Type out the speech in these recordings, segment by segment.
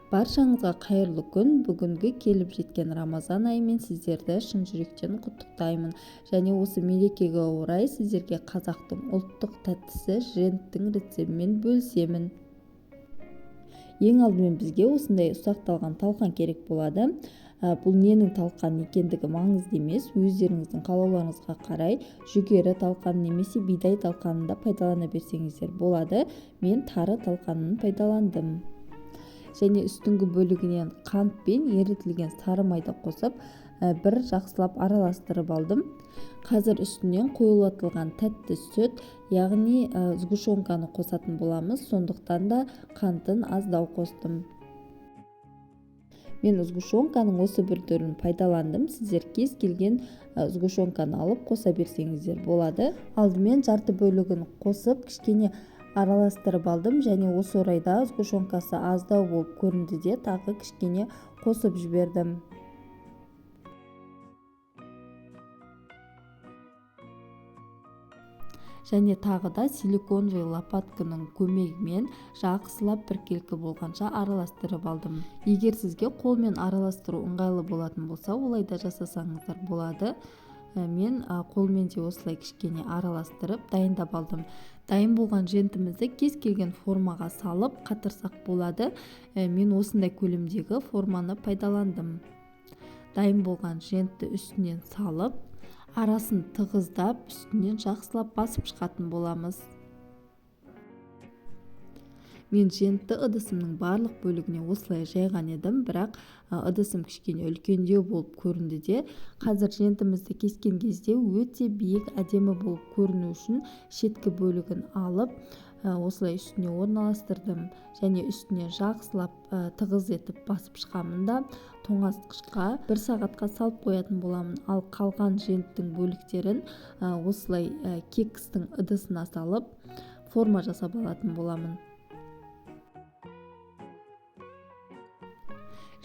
Баршаңызға қайырлы күн. Бүгінгі келіп жеткен Рамазан айымен сіздерді шын жүректен құттықтаймын. Және осы мерекеге орай сіздерге қазақтың ұлттық тәттісі женттің рецептімен бөлісемін. Ең алдымен бізге осындай ұсақталған талқан керек болады. Бұл ненің талқан екендігі маңызды емес, өздеріңіздің қалауларыңызға қарай жүгері талқан немесе бидай талқанын да пайдалана берсеңіздер болады. Мен тары талқанын пайдаландым. Және үстіңгі бөлігінен қант пен ерітілген сары майды қосып, бір жақсылап араластырып алдым. Қазір үстінен қоюлатылған тәтті сүт, яғни сгущенканы қосатын боламыз, сондықтан да қантын аздау қостым. Мен сгущенканың осы бір түрін пайдаландым. Сіздер кез келген сгущенканы алып қоса берсеңіздер болады. Алдымен жарты бөлігін қосып, кішкене араластырып алдым және осы орайда сгущенкасы аздау болып көрінді де тағы кішкене қосып жібердім. Және тағы да силиконовый лопатканың көмегімен жақсылап біркелкі болғанша араластырып алдым. Егер сізге қолмен араластыру ыңғайлы болатын болса, олай да жасасаңыздар болады. Мен қолмен де осылай кішкене араластырып дайындап алдым. Дайын болған жентімізді кез келген формаға салып қатырсақ болады. Мен осындай көлемдегі форманы пайдаландым. Дайын болған жентті үстінен салып, арасын тығыздап, үстінен жақсылап басып шығатын боламыз. Мен жентті ыдысымның барлық бөлігіне осылай жайған едім, бірақ ыдысым кішкене үлкендеу болып көрінді де, қазір жентімізді кескен кезде өте биік әдемі болып көріну үшін шеткі бөлігін алып, осылай үстіне орналастырдым және үстіне жақсылап тығыз етіп басып шығамын да тоңазытқышқа бір сағатқа салып қоятын боламын. Ал қалған женттің бөліктерін осылай кекстің ыдысына салып форма жасап алатын боламын.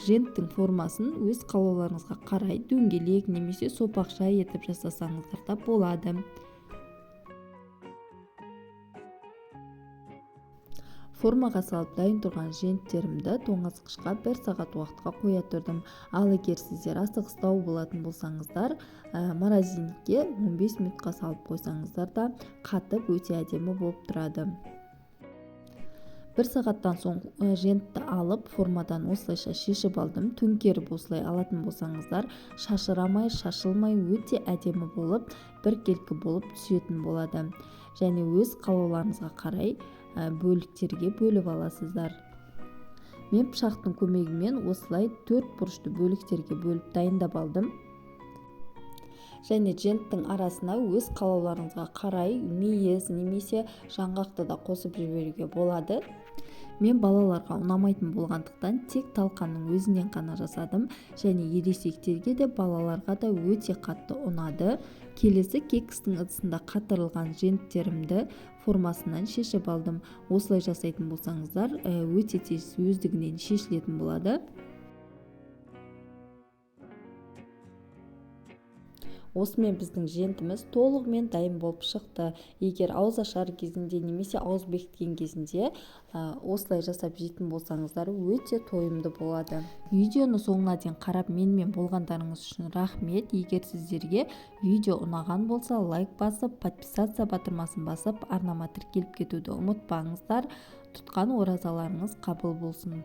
Женттің формасын өз қалауларыңызға қарай дөңгелек немесе сопақша етіп жасасаңыздар да болады. Формаға салып дайын тұрған женттерімді тоңазытқышқа бір сағат уақытқа қоя тұрдым. Ал егер сіздер асығыстау болатын болсаңыздар, морозильникке 15 минутқа салып қойсаңыздар да қатып өте әдемі болып тұрады. Бір сағаттан соң жентті алып формадан осылайша шешіп алдым. Төңкеріп осылай алатын болсаңыздар, шашырамай, шашылмай өте әдемі болып, біркелкі болып түсетін болады. Және өз қалауларыңызға қарай бөліктерге бөліп аласыздар. Мен пышақтың көмегімен осылай төрт бұрышты бөліктерге бөліп дайындап алдым. Және женттің арасына өз қалауларыңызға қарай мейіз немесе жаңғақты да қосып жіберуге болады. Мен балаларға ұнамайтын болғандықтан тек талқанның өзінен ғана жасадым және ересектерге де балаларға да өте қатты ұнады. Келесі кекстің ыдысында қатырылған женттерімді формасынан шешіп алдым. Осылай жасайтын болсаңыздар, өте тез өздігінен шешілетін болады. Осымен біздің жентіміз толығымен дайын болып шықты. Егер ауыз ашар кезінде немесе ауыз бекіткен кезінде осылай жасап жейтін болсаңыздар, өте тойымды болады. Видеоны соңына дейін қарап менімен болғандарыңыз үшін рахмет. Егер сіздерге видео ұнаған болса, лайк басып, подписаться батырмасын басып, арнама тіркеліп кетуді ұмытпаңыздар. Тұтқан оразаларыңыз қабыл болсын.